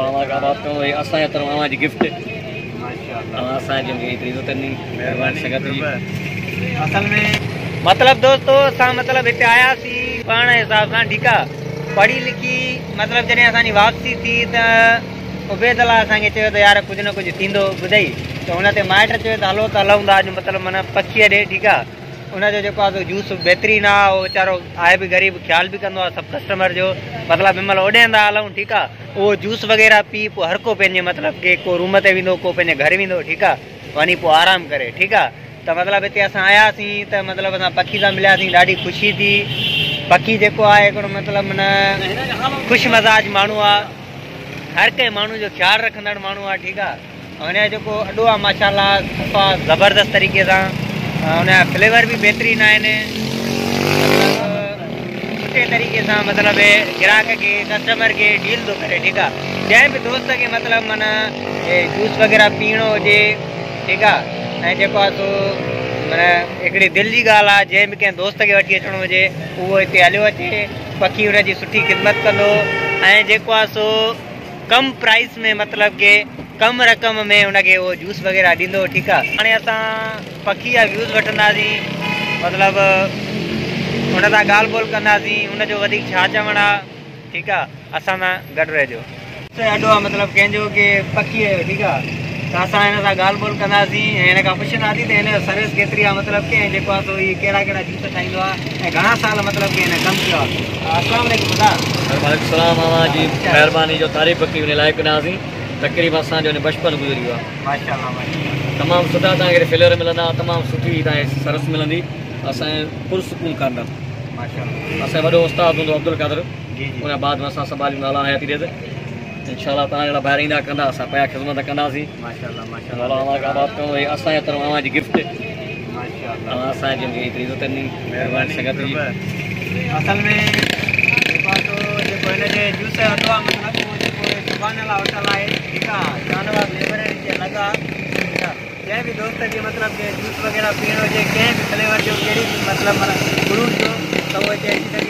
اوهان کي آباد ڪندو. هي اسان جي طرفان اوهان جي گفٽ. ماشاءالله اوهان اسان جي ايتري عزت ڏني، مهرباني سنگت جي. اصل ۾ مطلب دوستو اسان مطلب هتي آياسين پڙهڻ جي حساب سان ٺيڪ آ، پڙهي لکي مطلب جڏهن اسان جي واپسي ٿي ته عبيد الله اسان کي چيو ته يار ڪجهه نه ڪجهه ٿيندو ٻڌئي ته ان تي مائٽ چيو ته هلو ته هلون ٿا اڄ مطلب معنيٰ پکيء ڏي ٺيڪ آ. ان جو جيڪو آ سو جوس بهترين آ، اهو ويچارو آهي به غريب، خيال به ڪندو آ سڀ ڪسٽمر جو، مطلب هن مهل اوڏي هنڌ هلون ٺيڪ آ، اهو جوس وغيره پي پوء هر ڪو پنهنجي مطلب ڪي ڪو روم تي ويندو ڪو پنهنجي گهر ويندو ٺيڪ آ، وڃي پوء آرام ڪري ٺيڪ آ. ته مطلب هتي اسان آياسين ته مطلب اسان پکي سان ملياسين ڏاڍي خوشي ٿي. پکي جيڪو آهي هڪڙو مطلب معنيٰ خوش مزاج ماڻهو آ، هر ڪنهن ماڻهو جو خيال رکندڙ ماڻهو آ ٺيڪ آ. هن جو جيڪو اڏو آ ماشاءالله صفا زبردست طريقي سان هن جا فليور به بهترين آهن مطلب سٺي طريقي سان مطلب گراهڪ کي ڪسٽمر کي ڊيل ٿو ڪري ٺيڪ آ. جنهن به دوست کي مطلب معنيٰ جوس وغيره پيئڻو هجي ٺيڪ آ، ۽ جيڪو آ سو معنيٰ هڪڙي دل جي ڳالهه آ، جنهن به ڪنهن دوست کي وٺي اچڻو هجي اهو هتي هليو اچي، پکي هن جي سٺي خدمت ڪندو ۽ جيڪو آ سو ڪم پرائس ۾ مطلب ڪي ڪم رقم ۾ ان کي اهو جوس وغيره ڏيندو ٺيڪ آ. هاڻي اسان پکي جا ويوز وٺنداسين مطلب ان سان ڳالهه ٻولهه ڪنداسين ان جو وڌيڪ ڇا چوڻ آ ٺيڪ آ اسان سان گڏ رهجو. اڏو آ مطلب ڪنهن جو ڪي پکي جو ٺيڪ آ ته اسان هن سان ڳالهه ٻولهه ڪنداسين ۽ هن کان پڇنداسين ته هن جو سروس ڪيتري آ مطلب ڪي ۽ جيڪو آ سو هي ڪهڙا ڪهڙا جوس ٺاهيندو آ ۽ گهڻا سال مطلب ڪي هن ڪم ڪيو آ. السلام عليڪم ادا. وعليڪم السلام اوهان جي مهرباني جو تعريف ڪئي ان لائق نه آسين تقريبا اسان جو بچپن گذري ويو آ. ماشاءالله ماشاءالله. تمام سٺا توهان کي فليور ملندا تمام سٺي توهان کي سروس ملندي اسان جو پرسڪون ڪارنر. ماشاءالله. اسان جو وڏو استاد هوندو عبدالقادر. جي جي. ان بعد ۾ اسان سنڀاليون الله حياتي ڏي ته انشاء الله توهان جهڙا ڀائر ايندا ڪندا اسان پيا خدمت ڪنداسين. ماشاءالله ماشاءالله. الله اوهان کي آباد ڪندو. هي اسان جي طرفان اوهان جي گفٽ. ماشاءالله. اوهان اسان جي ايتري عزت ڏني مهرباني سنگت جي. اصل ۾ جيڪو آ سو جيڪو هن جي جوس جو اڏو آ مطلب اهو جيڪو سبحان الله هوٽل آهي ٺيڪ آ شاهنواز لئبريري جي لڳ آ ٺيڪ آ. جنهن به دوست کي مطلب ڪي جوس وغيره پيئڻو هجي ڪنهن به فليور جو ڪهڙي به مطلب معنيٰ فروٽ جو ته اهو هتي اچي سگهي.